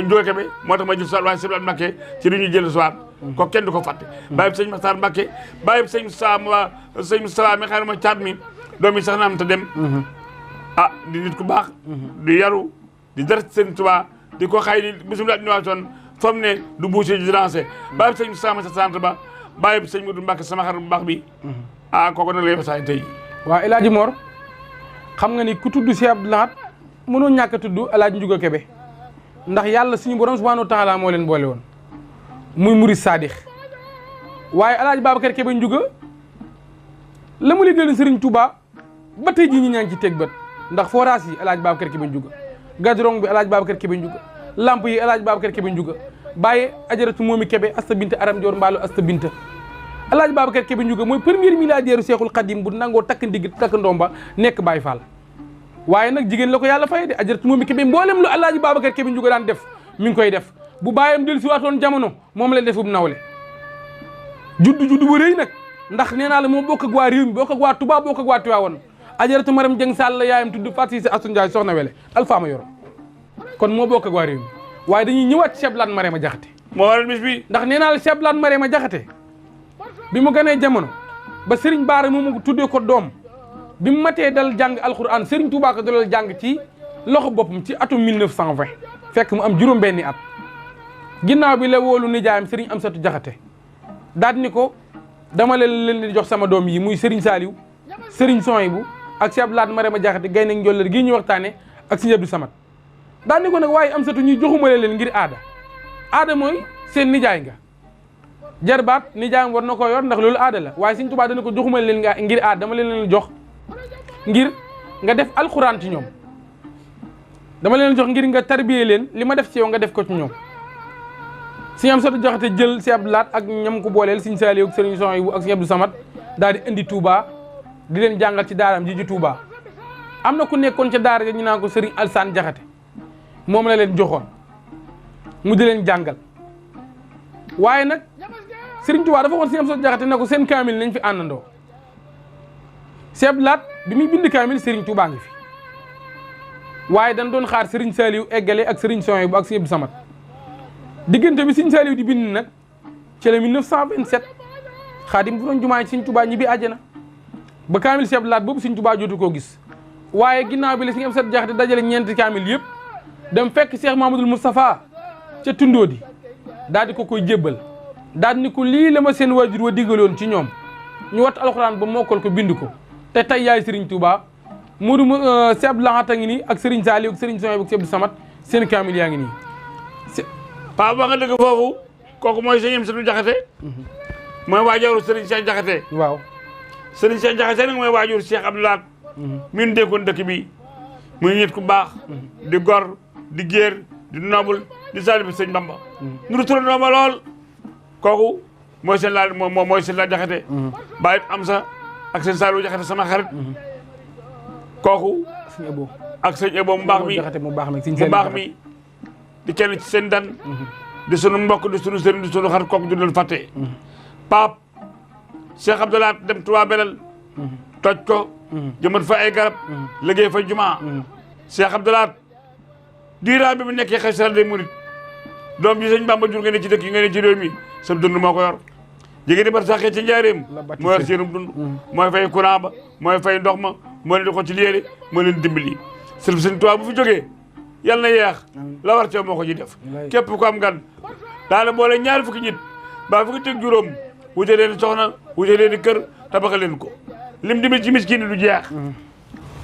Speaker 1: njóoke bi moo tax ma jël soit waaye sëñ Abdou Mbacké ci li ñuy jël soit ko kenn du ko fàtte bàyyi sëñ Makhtar Mbacké bàyyi sëñ Moustapha mi xam ne ma caat mi doom yi sax na am te dem di nit ku baax di yaru di dara sëñ Tuubaa di ko xay ni bisimilah ñëwaatoon fam ne du bouché di lancé bàyyi sëñ Moustapha ma sa sant ba bàyyi sëñ Modou Mbacké sama xarit bu baax bi kooku nag lay basaay tey
Speaker 2: waaw El Hadji Mor xam nga ni ku tudd Cheikh Abdou Lahad mënoo ñàkk a tudd El Hadji Ndiouga Kébé ndax yàlla suñu borom subhanahu wa taala moo leen boole woon muy murid sadix waaye El Hadji Babacar Kébé Ndiouga la mu liggéeyal Serigne Touba ba tey jii ñi ñaa ngi ci teg bët ndax forage yi El Hadji Babacar Kébé Ndiouga gadrong bi El Hadji Babacar Kébé Ndiouga lamp yi El Hadji Babacar Kébé Ndiouga bàyyi ajaratu moomi Kébé asta binta aram joor mbaalu asta binta El Hadji Babacar Kébé Ndiouga mooy premier milliardaire Cheikhul Khadim bu nangoo takk ndigg takk ndomba nekk Baye Fall waaye nag jigéen la ko yàlla fay de ajaratu moomi Kébé mboolem lu El Hadji Babacar Kébé Ndiouga daan def mi ngi koy def bu bàyyam del si waatoon jamono moom la defub nawle juddu bu rëy nag ndax nee naa la moo bokk ak waa réew mi bokk ak waa Touba bokk ak waa Tiwaawan ajaratu Maram Jeng Sall la yaayam tudd Fatou Cissé Assou Ndiaye soxna wele alfaama yoro kon moo bokk ak waa réew mi waaye dañuy ñëwaat Cheikh Abdou Lahad Marema Jaxate
Speaker 1: moo waral bis bi
Speaker 2: ndax nee naa la Cheikh Abdou Lahad Marema Jaxate bi mu ganee jamono ba Serigne Bara moomu tuddee ko doom bi mu matee dal jàng alxuraan Serigne Touba ko dalal jàng ci loxo boppam ci atum 1920 fekk mu am juróom-benni at ginnaaw bi la wóolu nijaayam Serigne Amsatou Jaxate daal ni ko dama leen di jox sama doom yi muy Serigne Saliou Serigne Sohaibou ak Cheikh Abdou Lahad Marema Jaxate gaynde njollar gii ñu waxtaane ak Serigne Abdou Samad daal ni ko nag waaye Amsatou ñuy joxumale leen ngir aada mooy seen nijaay nga jarbaat nijaayam war na ko yor ndax loolu aada la waaye Serigne Touba dana ko joxumale leen nga ngir aada dama leen jox ngir nga def alxuraan ci ñoom dama leen jox ngir nga tarbiyee leen li ma def ci yow nga def ko ci ñoom Serigne Amsatou Jaxate jël Cheikh Abdou Lahad ak ñam ko booleel Serigne Saliou ak Serigne Sohaibou ak Serigne Abdou Samad daal di indi Touba di leen jàngal ci daaraam ji Touba am na ku nekkoon ca daara ja ñu naan ko Serigne Alsane Jaxate moom la leen joxoon mu di leen jàngal waaye nag Serigne Touba dafa waxoon Serigne Amsatou Jaxate ne ko seen kaamil nañ fi àndandoo Cheikh Abdou Lahad bi muy bind kaamil Serigne Touba ngi fi waaye dañ doon xaar Serigne Saliou eggale ak Serigne Sohaibou ak Serigne Abdou Samad diggante bi Serigne Saliou di bind nag ci la 1927 xaadim bu doon jumaay Serigne Touba ñibbi àjjana ba kaamil Cheikh Abdou Lahad boobu Serigne Touba jotu koo gis waaye ginnaaw bi la Serigne Amsatou Jaxate dajale ñeenti kaamil yëpp dem fekk Cheikh Mamadou Moustapha ca tundoo di daal di ko koy jébbal daal ni ko lii la ma seen waajur wa digaloon ci ñoom ñu wat alxuraan ba mokkal ko bind ko te tey yaay Serigne Touba Modou Cheikh Abdou Lahad a ngi nii ak Serigne Saliou ak Serigne Sohaibou ak Serigne Abdou Samad seen kaamil yaa ngi nii
Speaker 1: Paa ba nga dëgg foofu kooku mooy Serigne Amsatou Jaxate mooy waajuru Serigne Cheikh Jaxate
Speaker 2: waaw
Speaker 1: Serigne Cheikh Jaxate nag mooy waajur Cheikh Abdou Lahad min dénkoon dëkk bi muy nit ku baax di gor di géer di nobul di sali bi Sëñ Bamba nuru tura nooma lool kooku mooy seen laal mooy seen laal Jaxate bàyyi am sa ak seen Saliou Jaxate sama xarit kooku ak sëñ Ebo mu baax mi di kenn ci seen dan di sunu mbokk di sunu sëriñ di sunu xarit kooku du leen fàtte Pape Cheikh Abdou Lahad dem Touba Belel toj ko jëmat fa ay garab liggéey fa jumaa Cheikh Abdou Lahad diiraa bi mu nekkee xëy sal de murit doom ji Sëñ Bamba jur nga ne ci dëkk yi nga ne ci réew mi sa dund moo ko yor jigéen di bar saxee ci njaareem moo yor seenum dund mooy fay courant ba mooy fay ndox ma moo leen di ko ci liére moo leen dimbali sëriñ Sëñ Tuubaa bu fi jógee yàlla na yeex la war ca moo ko ci def képp ko am gan daana boole ñaari fukki nit ba fukki teg juróom wute leen soxna wute leen kër tabaxa leen ko lim dimbali ci miskin du jeex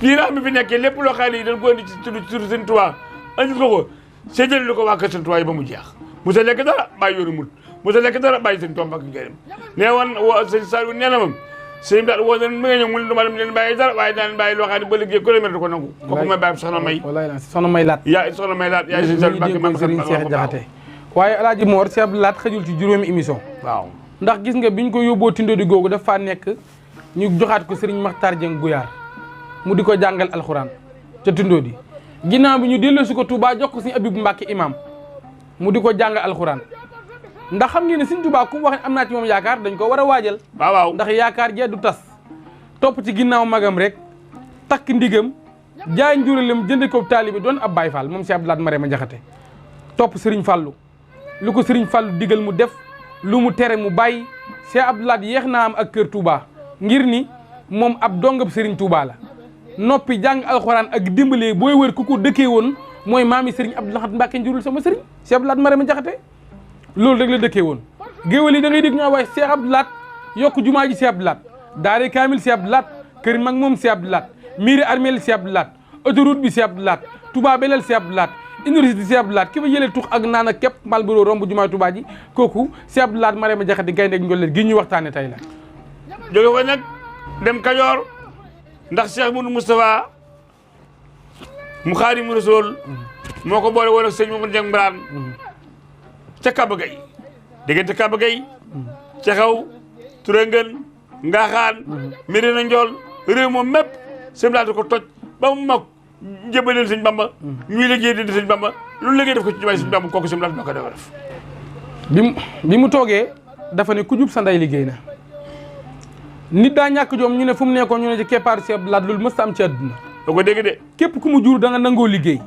Speaker 1: diiraa mi fi nekkee lépp loo xam ne dañ ko indi ci turu Sëñ Tuubaa andil ko séddale lu ko waa kër Sëñ Tuubaa yi ba mu jeex musa lekk dara bàyyi yoonu mut musa lekk dara bàyyi Sëñ Tuubaa ak ngërëm nee woon Sëñ Saliou nee na moom sëñ daal woo leen mu nga ñëw mu ne duma leen bàyyi dara waaye daan bàyyi loo xam ne ba liggéey kilomètre ko nangu kooku mooy bàyyi soxna may
Speaker 2: soxna may laat
Speaker 1: yaay soxna may laat yaay Sëñ Saliou Mbàkke maam
Speaker 2: Serigne Cheikh Jaxate waaye El Hadji Mor Cheikh Abdou Lahad xajul ci juróomi émission
Speaker 1: waaw
Speaker 2: ndax gis nga biñ ko yóbboo tindoo di googu dafa nekk ñu joxaat ko Serigne Makhtar Dieng Guyaar mu di ko jàngal alxuraan ca tindoo di ginnaaw bi ñu delloosi ko Touba jox ko Serigne Abibou Mbacke imam mu di ko jàng alxuraan ndax xam ngeen ne Sëriñ Tuubaa ku wax am naa ci moom yaakaar dañ ko war a waajal.
Speaker 1: waaw
Speaker 2: ndax yaakaar jee du tas topp ci ginnaaw magam rek takk ndigam jaay njuralem jënd ko taalibi doon ab Baay Faal moom Cheikh Abdou Lahad Marema Jaxate topp Serigne Fallou lu ko Serigne Fallou digal mu def lu mu tere mu bàyyi Cheikh Abdou Lahad yéex naa am ak kër Touba ngir ni moom ab dongab Serigne Touba la noppi jàng alxuraan ak dimbalee booy wër ku ko dëkkee woon mooy maami Serigne Abdou Lahad Mbacke njurul sama Serigne Cheikh Abdou Lahad Marema Jaxate loolu rek la dëkkee woon géwél yi da ngay dégg ñoo wax Cheikh Abdou Lahad yokk jumaa ji Cheikh Abdou Lahad daare kaamil Cheikh Abdou Lahad kër mag moom Cheikh Abdou Lahad miiri armeel Cheikh Abdou Lahad autoroute bi Cheikh Abdou Lahad Touba beleel Cheikh Abdou Lahad université Cheikh Abdou Lahad ki fa jëlee tux ak naan ak képp mbal bu romb jumaay Touba ji kooku Cheikh Abdou Lahad Marema Jaxate gaynde ak njolleet gi ñuy waxtaane tey la
Speaker 1: jóge fa nag dem Kajoor ndax Cheikh Moudou Moustapha mu Xaadimu Rasuul moo ko boole woon ak sëñ Mamadou Dieng Mbaraan ca Kaba Gueye diggante Kaba Gueye ca xaw Turangen Ngaaxaan Medina Njool réew moom mépp sëñ laata ko toj ba mu mag jëbaleen sëñ Bamba ñuy liggéey di sëñ Bamba lu liggéey def ko ci jumaay sëñ Bamba kooku sëñ laata moo ko def
Speaker 2: bi mu toogee dafa ne ku jub sa ndey liggéey na nit daa ñàkk jom ñu ne fu mu nekkoon ñu ne ci keppaaru Cheikh Abdou Lahad loolu mës am ci àdduna
Speaker 1: doo ko dégg de
Speaker 2: képp ku mu jur da nga nangoo liggéey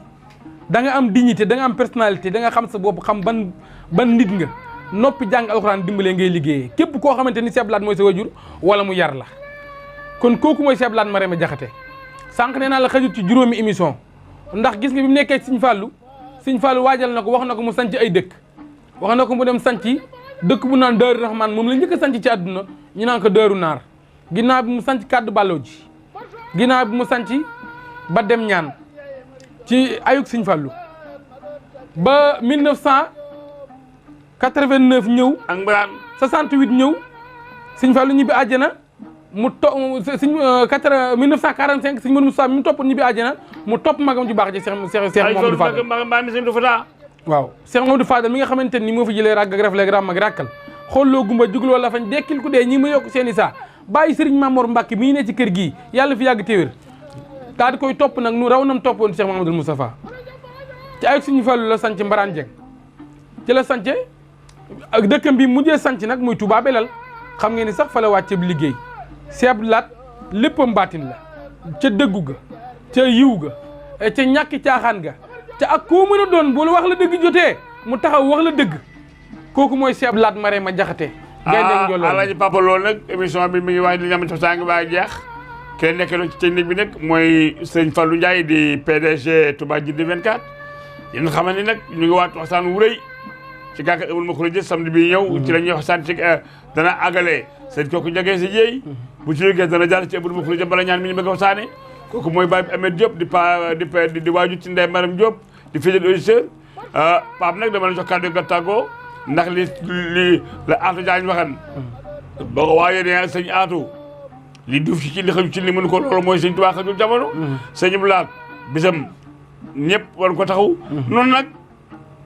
Speaker 2: da nga am dignité da nga am personnalité da nga xam sa bopp xam ban nit nga noppi jàng alxuraan dimbalee ngay liggéeyee képp koo xamante ni Cheikh Abdou Lahad mooy sa wajur wala mu yar la kon kooku mooy Cheikh Abdou Lahad Marema Jaxate sànq nee naa la xajut ci juróomi émission ndax gis nga bi mu nekkee Sëñ Fallu waajal na ko wax na ko mu sanc ay dëkk wax na ko mu dem sanc dëkk bu naan Daaru Rahman moom la njëkk a sanc ci àdduna ñu naan ko Daaru Naar ginnaaw bi mu sanc kàddu bàlloo ji ginnaaw bi mu sanc ba dem ñaan ci ayuk Sëñ Fallu ba 1989 ñëw
Speaker 1: ak Mbaraan
Speaker 2: 68 ñëw Sëñ Fallu ñibbi àjjana mu to sëñ 1945 sëñ Modou Moustapha mi mu topp ñibbi àjjana mu topp magam ju baax ji Cheikh Mamadou Fadal waaw Cheikh Mamadou Fadal mi nga xamante ni moo fi jëlee ràgg ak rafleg ram ak ràkkal xooloo gumba jugloo la fañ dekkil ku dee ñi ma yokk seen i saa bàyyi Serigne Mamor Mbacke mii ne ci kër gii yàlla fi yàgg téwér daal di koy topp nag nu raw nam toppoon Cheikh Mamadou Moustapha ci ay suñu Fallu la sanc Mbaraan Jeng ci la sance ak dëkkam bi mujjee sanc nag muy Touba Belal xam ngeen ni sax fa la wàcce bi liggéey Cheikh Abdou Lahad léppam baatin la ca dëggu ga ca yiw ga ca ñàkki caaxaan ga ca ak koo mën a doon bu la wax la dëgg jotee mu taxaw wax la dëgg kooku mooy Cheikh Abdou Lahad Marema Jaxate
Speaker 1: Alaaji Papa loolu nag émission bi mi ngi waaj li nga xamante saa ngi waay jeex kenn nekkeloon ci technique bi nag mooy sëñ Fallou Ndiaye di PDG Touba Djiddah 24 yéen xamal ni nag ñu ngi waat waxtaan wu rëy ci gàkkat amul ma xuréjë samedi bi ñëw ci la ñuy waxtaan ci dana àggale sëñ kooku njagee si jéey bu ci jógee dana jàll ci amul ma xuréjë bala ñaan mi ñu bëgg a waxtaane kooku mooy Baye Ahmed Diop di waaju ci Ndeye Maram Diop di fidèle auditeur Pape nag dama la jox kàddu nga tàggoo ndax li la Atou Diagne waxan boo ko waajee ne sëñ Atou li duuf ci li xaju ci li mënu ko loolu mooy sëñ Tuubaa xajul jamono sëñ Abdou Lahad bisam ñëpp war ko taxaw noonu nag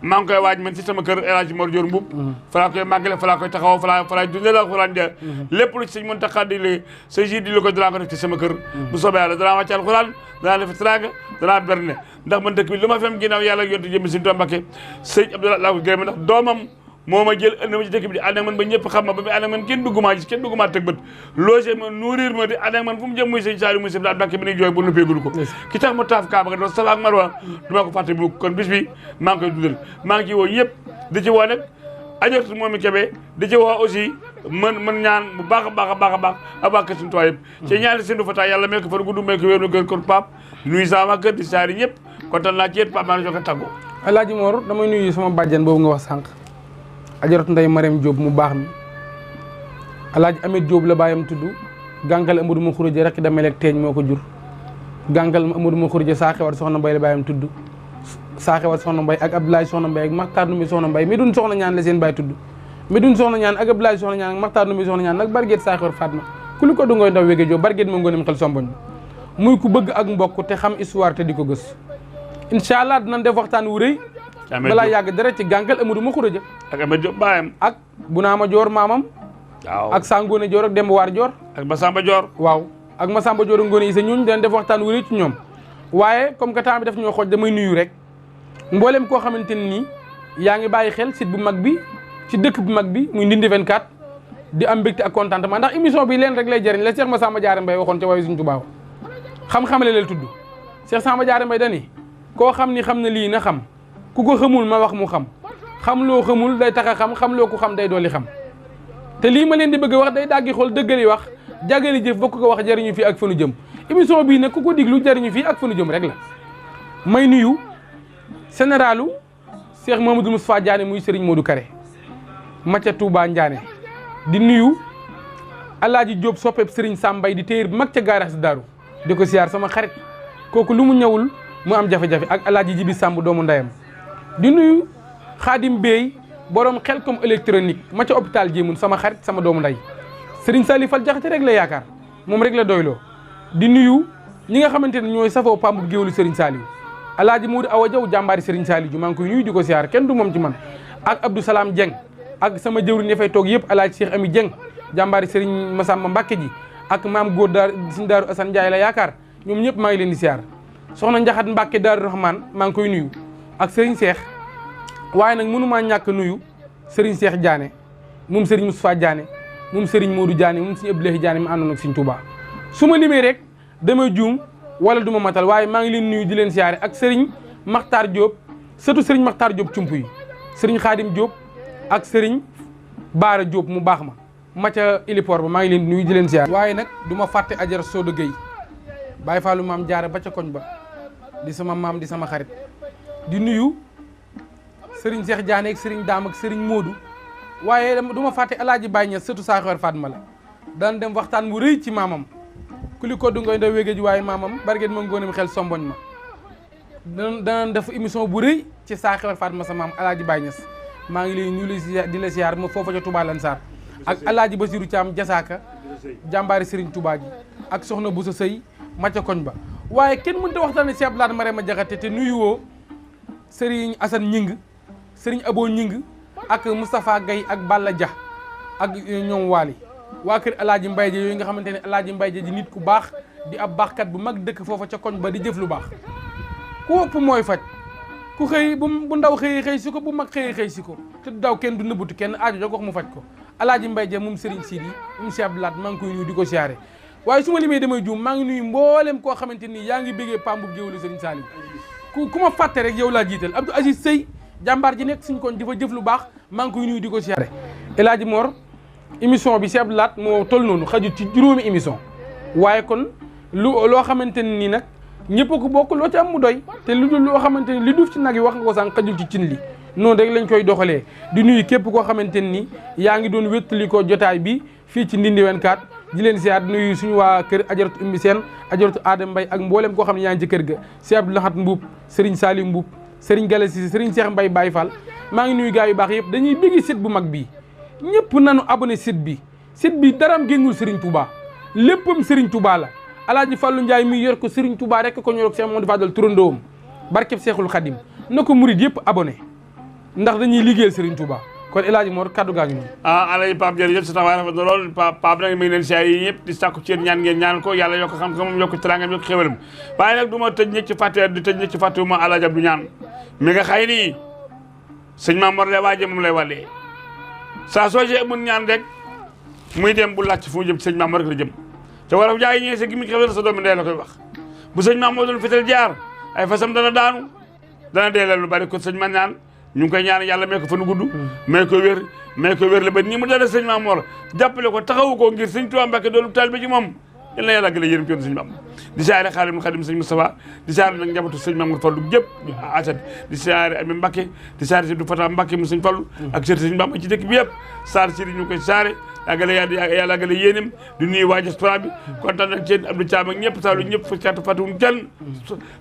Speaker 1: maa ngi koy waaj man ci sama kër El Hadj Mor Dior Mbuub fa laa koy màggale fa laa koy taxaw fa laa dundee la alxuraan ja lépp lu ci sëñ Muntaxa di li sa ji di la ko danaa ko def ci sama kër bu soobee yàlla danaa wàcc alxuraan danaa def teraanga danaa berne ndax man dëkk bi lu ma fem ginnaaw yàlla yonte jëmmi sëñ Tuubaa Mbàkke sëñ Abdou Lahad laa ko gërëm ndax doomam moo ma jël ënd ma ci dëkk bi di ànd ak man ba ñëpp xam ma ba muy ànd ak man kenn bëggumaa gis kenn bëggumaa teg bët logé ma nourrir ma di ànd ak man fu mu jëm muy sëñ Saliou muy sëñ Abdou Lahad Mbàkke bi ni jooy ba noppeegul ko ki tax ma taaf Kaaba ga doon Safa ak Marwa du ma ko fàtte bu kon bis bi maa ngi koy dundal maa ngi ci woo ñëpp di ci woo nag ajortu moom i Kébé di ci woo aussi mën ñaan bu baax a baax a baax a baax a baax suñu tuwaay yëpp ci ñaari sëndu fata yàlla may ko fan gudd may ko wéeru kër kon Pape nuyu sama kër di saari ñëpp kontaan naa ci yéen Pape maa ngi joxe tàggoo
Speaker 2: Alaaji Mor damay nuyu sama bàjjan boobu nga wax sànq ajaratu Ndeye Marème Diop mu baax mi Alaaji Amet Diop la bàyyam tudd gàngal Amadou ma xuréje rek da melek teeñ moo ko jur gàngal Amadou ma xuréje saa xewar soxna Mbay la bàyyam tudd saa xewar soxna Mbay ak Abdoulaye soxna Mbay ak Maxtaar Ndumbi soxna Mbay mi dun soxna ñaan la seen bàyyi tudd mi dun soxna ñaan ak Abdoulaye soxna ñaan ak Maxtaar Ndumbi soxna ñaan ak barget saa xewar Fatma ku li ko du ngoy ndaw wége Diop barget ma ngoonam xel somboñ muy ku bëgg ak mbokk te xam histoire te di ko gës incha allah dinañ def waxtaan wu rëy balaa yàgg dara ci gàngal Amadou ma xuréje
Speaker 1: ak Amet Diop baayam
Speaker 2: ak Bunaama Joor maamam
Speaker 1: waaw
Speaker 2: ak Sangoone Joor ak Demba Waar Joor
Speaker 1: ak Masamba Dior
Speaker 2: waaw ak Masamba Joor Ngoone Isa ñooñu dañ def waxtaan wu rëy ci ñoom waaye comme que temps bi daf ñoo xooj damay nuyu rek mboolem koo xamante ne nii yaa ngi bàyyi xel site bu mag bi ci dëkk bu mag bi muy Ndindy 24 di am mbégte ak contentement ndax émission bi leen rek lay jëriñ la Cheikh Massamba Diarra Mbaye waxoon ca waaye Sëriñ Tuubaa xam-xamale la tudd Cheikh Samba Diarra Mbaye dani koo xam ni xam na lii na xam ku ko xamul ma wax mu xam loo xamul day tax a xam loo ko xam day dolli xam te lii ma leen di bëgg a wax day daggi xool dëggali wax jàggali jëf ba ku ko wax jariñu fii ak fa nu jëm émission bii nag ku ko diglu jariñu fii ak fa nu jëm rek la may nuyu généralu Cheikh Mamadou Moustapha Diané muy Serigne Modou Kare Maca Touba Ndiané di nuyu Alaaji Diop soppeeb Serigne Sambay di téyër bu mag ca gaarax si daaru di ko siyaar sama xarit kooku lu mu ñëwul mu am jafe-jafe ak Alaaji Jibi Samb doomu ndeyam di nuyu Xaadim Bey borom xel comme électronique ma ca hôpital Jéemun sama xarit sama doomu ndey Serigne Sali Fall Jaxate rek la yaakaar moom rek la doyloo di nuyu ñi nga xamante ne ñooy safoo pambu géwélu Serigne Saliou Alaaji Modou Awa Jaw jàmbaari Serigne Saliou ju maa ngi koy nuyu di ko siyaar kenn du moom ci man ak Abdou Salam Dieng ak sama jëwriñ ña fay toog yëpp Alaaji Cheikh Ami Dieng jàmbaari Serigne Massamba Mbacke ji ak maam góor daar Serigne Daaru Assane Ndiaye la yaakaar ñoom ñëpp maa ngi leen di siyaar soxna Njaxat Mbacke Daaru Rahman maa ngi koy nuyu ak Serigne Cheikh waaye nag mënumaa ñàkk nuyu Serigne Cheikh Diané moom Serigne Moustapha Diané moom Serigne Modou Diané moom Serigne Abdoulaye Diané mi àndoon ak Serigne Touba su ma limee rek damay juum wala du ma matal waaye maa ngi leen nuyu di leen siyaare ak Serigne Makhtar Diop surtout Serigne Makhtar Diop cump yi Serigne Khadim Diop ak Serigne Baara Diop mu baax ma ca héliport ba maa ngi leen nuyu di leen siyaare waaye nag du ma fàtte Adjara Sodo Gueye Baye Fallou maam jaare ba ca koñ ba di sama maam di sama xarit di nuyu Serigne Cheikh Diané ak Serigne Dame ak Serigne Modou waaye du ma fàtte Alaaji Baye Niass surtout Saaxewer Fatma la daan dem waxtaan bu rëy ci maamam ku li ko du ngoy nda wégéej waaye maamam barget ma ngóonem xel somboñ ma daan def émission bu rëy ci Saaxewer Fatma sa maam Alaaji Baye Niass maa ngi lay nuyu di la siyaar ma foofa ca Touba Lansar ak Alaaji Basiru Thiam Jasaaka jàmbaari Serigne Touba ji ak soxna Boussa Sëy ma ca koñ ba waaye kenn mënta waxtaane Cheikh Abdoulaye Marema Jaxate te nuyu woo Serigne Assane Ñing Serigne Abo Ñing ak Moustapha Gaye ak Balla Dia ak ñoom Waly waa kër Alaaji Mbaye Dia yooyu nga xamante ne Alaaji Mbaye Dia di nit ku baax di ab baaxkat bu mag dëkk foofa ca koñ ba di jëf lu baax ku ëpp mooy faj ku xëy bu ndaw xëy si ko bu mag xëy si ko te daw kenn du nëbbutu kenn aajo jox mu faj ko Alaaji Mbaye Dia moom Serigne Sidi moom Cheikh Abdoulaye maa ngi koy nuyu di ko siyaare waaye su ma limee damay juum maa ngi nuyu mboolem koo xamante ni yaa ngi bëggee pambu géwélu Serigne Saliou ku ma fàtte rek yow laa jiital Abdou Aziz Sey jàmbaar ji nekk suñ koñ di fa jëf lu baax maa ngi koy nuyu di ko siyaare El Hadji Mor émission bi Cheikh Abdoulaye moo toll noonu xajut ci juróomi émission waaye kon loo xamante ne nii nag ñëpp ko bokk loo ci am mu doy te lu dul loo xamante ni li duuf ci nag yi wax nga ko sànq xajul ci cin li noonu rek lañ koy doxalee di nuyu képp koo xamante ni yaa ngi doon wéttali ko jotaay bi fii ci Ndindy 24 di leen siyaar di nuyu suñu waa kër Ajaratu Ummi Seen Ajaratu Adama Mbaye ak mboolem koo xam ne yaa ngi ci kër ga Cheikh Abdou Lahat Mbuub Serigne Saliou Mbuub Serigne Galassi Serigne Cheikh Mbaye Baye Fall maa ngi nuyu gars yu baax yëpp dañuy bëgg site bu mag bii ñëpp nanu abonné site bi daram génnul Serigne Touba léppam Serigne Touba la Alaaji Fallou Ndiaye mi yor ko Serigne Touba rek ko ñoroog Cheikh Mamadou Fadal turandoom barkeb Cheikhul Khadim na ko murid yëpp abonné ndax dañuy liggéeyal Serigne Touba kon El Hadji Mor kaddu gaa ngi noonu
Speaker 1: Alaaji Pape jërëjëf sa taxawaay rafet na lool Pape nag mi ngi leen siyaare yi ñëpp di sàkku ci yéen ñaan ngeen ñaan ko yàlla yokk xam-xamam yokk teraangam yokk xéwalam waaye nag du ma tëj ñëpp ci fàtte di tëj ñëpp ci fàtte wu ma Alaaji Abdou ñaan mi nga xay nii sëñ Maam Mor lay waaje moom lay wàllee saa soo see mun ñaan rek muy dem bu laaj fu mu jëm sëñ Maam Mor rek la jëm te war a jaay ñee sa gi mi xewal sa doomi ndey la koy wax bu sëñ Maam Mor doon fital jaar ay fasam dana daanu dana deelal lu bari kon sëñ man ñaan ñu ngi koy ñaan yàlla may ko fa nu gudd may ko wér la ba ñi mu dara sëñ Maam Mor jàppale ko taxawu ko ngir sëñ Tuubaa Mbàkke doolu taalibe ci moom yal na yàlla gën a yërëm ci yoon sëñ Maam di siyaare Xaadim sëñ Moustapha di siyaare nag njabootu sëñ Maam Mor Fallu gépp asad di siyaare Ami Mbàkke di siyaare si du Fata Mbàkke mu sëñ Fallu ak sëriñ sëñ Bamba ci dëkk bi yëpp saar si ñu koy siyaare yàlla gën a yéenem di nuyu waa diaspora bi kontaan nag ci Abdou Thiam ak ñëpp saalu ñëpp fàttewuñ kenn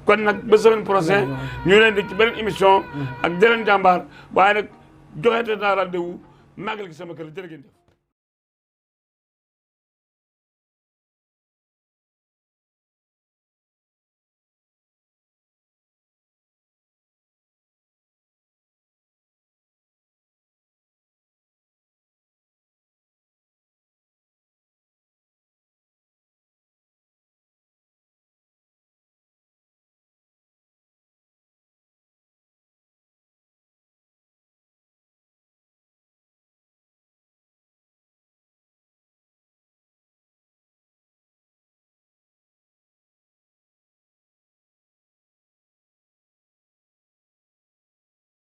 Speaker 1: kon nag ba semaine prochain ñu leen di ci beneen émission ak jeneen jàmbaar waaye nag joxeete naa rendez-vous màggal gi sama kër jërë ngeen jëf